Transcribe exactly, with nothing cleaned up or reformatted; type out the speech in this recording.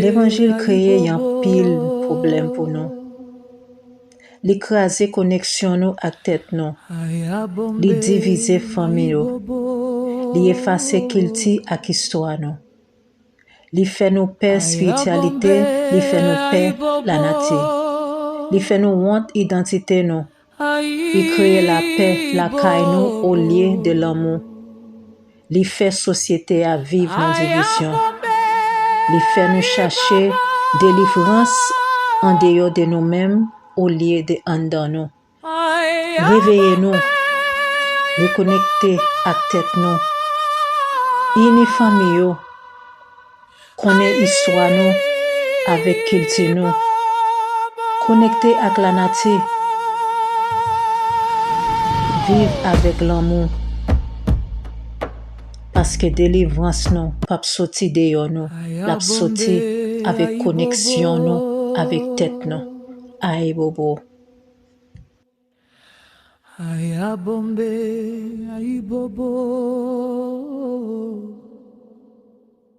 Levanjil kreye yon pil pwoblèm pou nou. Li kraze koneksyon nou ak tèt nou. Li divize fanmi yo. Li efase kilti ak istwa nou. Li fè nou pè espirityalite, li fè nou pè lanati. Li fè nou wont idantite nou. Li kreye lapè lakay nou olye de lanmou. Li fè sosyete a viv nan divizyon. Li fè nou chache delivrans andeyò de nou menm olye de anndan nou. Reveye nou, rekonekte ak tèt nou, ini fanmi yo, konnen istwa nou avèk kilti nou, konekte ak lanati, viv avèk lanmou, paske delivrans nou p ap soti deyò nou, l ap soti avèk koneksyon nou avèk tèt nou. Ayibobo. Ayabonbe, ayibobo.